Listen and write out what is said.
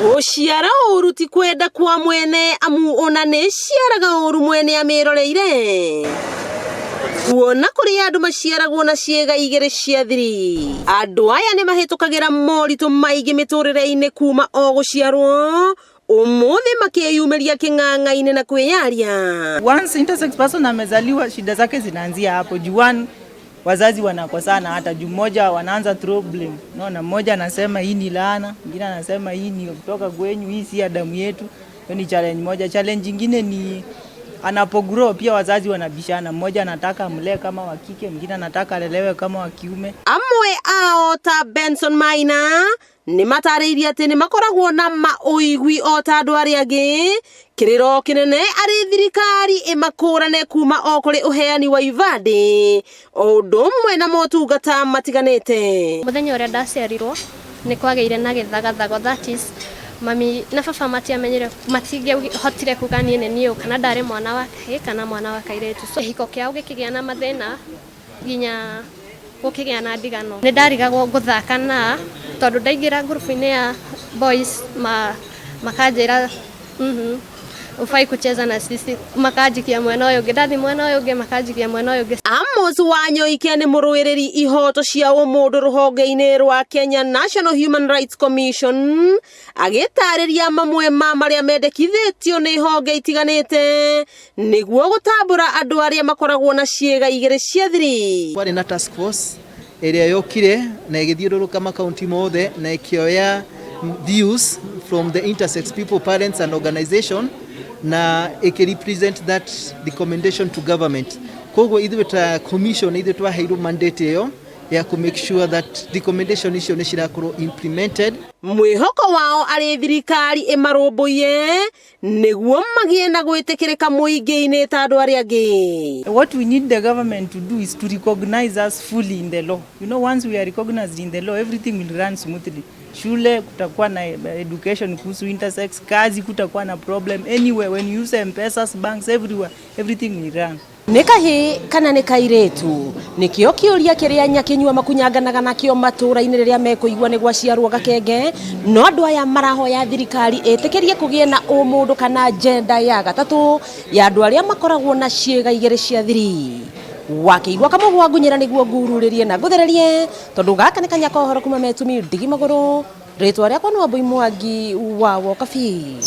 Gũciara ũru ti kwenda kwa mwene amu ona nĩ ciaraga ũru mwene amĩroreire. Kuona kũrĩ andũ maciaragwo na ciĩga igĩrĩ cia thiri. Andũ aya nĩ mahĩtũkagĩra moritũ maingĩ mĩtũrĩre-inĩ kuma o gũciarwo, ũmũthĩ makĩyumĩria kĩng'ang'a-inĩ na kwĩyaria. Once intersex person amezaliwa, shida zake zinaanzia hapo. Juu one, wazazi wanakosana hata juu mmoja wanaanza throw blame. Unaona, mmoja anasema hii ni laana, mwingine anasema hii ni kutoka kwenyu, hii si ya damu yetu. Hiyo ni challenge moja. Challenge nyingine ni anapogrow pia wazazi wanabishana, mmoja anataka amlee kama wa kike, mwingine anataka alelewe kama wa kiume. Amwe ao ta Benson Maina nĩ matarĩirie atĩ nĩ makoragwo na maũigwi o ta andũ arĩa angĩ. Kĩrĩro kĩnene arĩ thirikari ĩmakũrane kuma o kũrĩ ũheani wa ibandĩ o ũndũ ũmwe na motungata matiganĩte. Mũthenya ũrĩa ndaciarirwo nĩ kwagĩire na gĩthagathago, that is, mami na baba matiamenyire, matingĩahotire kuga niĩ nĩ niĩ ũ, kana ndarĩ mwana wa kahĩĩ kana mwana wa kairĩtu. So kĩhiko kĩao gĩkĩgĩa na mathĩna nginya gũkĩgĩa na ndigano. Nĩ ndarigagwo ngũthaka na tondũ ndaingĩra ngurubu-inĩ ya boys makanjĩra hufai kucheza na sisi, makanjikia mwena ũyũ ũngĩ, ndathiĩ mwena ũyũ ũngĩ makanjikia mwena ũyũ ũngĩ. Amos Wanyoike nĩ mũrũĩrĩri ihoto cia ũmũndũ rũhonge-inĩ rwa Kenya National Human Rights Commission, agĩtarĩria mamwe ma marĩa mendekithĩtio nĩ honge itiganĩte nĩguo gũtambũra andũ arĩa makoragwo na ciĩga igĩrĩ cia thiri. Kwarĩ na task force ĩrĩa yokire na ĩgĩthiũrũrũka makaunti mothe na ĩkĩoya views from the intersex people, parents and organization, na ĩkĩ represent that recommendation to government. Koguo ithuĩ ta commission, ithuĩ twaheirwo mandate ĩyo ya kũ make sure that recommendation icio nĩ cirakorwo implemented. Mwĩhoko wao arĩ thirikari ĩmarũmbũiye nĩguo magĩe na gwĩtĩkĩrĩka mũingĩ-inĩ ta andũ arĩa angĩ. What we need the government to do is to recognize us fully in the law. Once we are recognized in the law, everything will run smoothly. Shule kutakuwa na education kuhusu intersex, kazi kutakuwa na problem anywhere. When you use M-Pesas, banks everywhere, everything will run. Nĩ kahĩĩ kana nĩ kairĩtu? Nĩkĩo kĩũria kĩrĩa nyakĩnyua makunyanganaga nakĩo matũũra-inĩ rĩrĩa mekũigua nĩ gwaciarwo gakenge. No andũ aya marahoya thirikari ĩtĩkĩrie kũgĩe na ũmũndũ kana gender ya gatatũ ya andũ arĩa makoragwo na ciĩga igĩrĩ cia thiri. Wakĩigua kamũgwa ngunyĩra nĩguo ngururĩrie na ngũthererie, tondũ gaka nĩ kanya ka ũhoro kuma Metumi ndigi magũrũ. Rĩtwa rĩakwa nĩ Wambui Mwangi wa Wokabi.